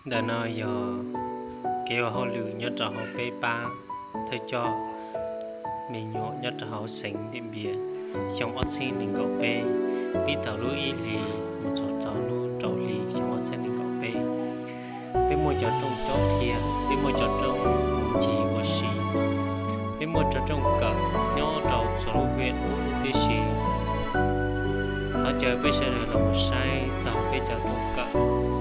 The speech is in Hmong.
Ntawm no yog kev ua hauj lwm nyob rau hauv peb pab thawj coj me nyuam nyob rau hauv xeev Diam Npias xyoo ob txhiab nees nkaum peb, pib thaum lub ib hlis mus txog rau lub rau hlis xyoo ob txhiab nees nkaum peb. Peb muaj cov rooj cob qhia, peb muaj cov rooj mus ncig ua si, peb muaj cov rooj kawm nyob rau txhua lub hwj tib si. Thov caw peb sawv daws los mus saib txog peb cov rooj kawm.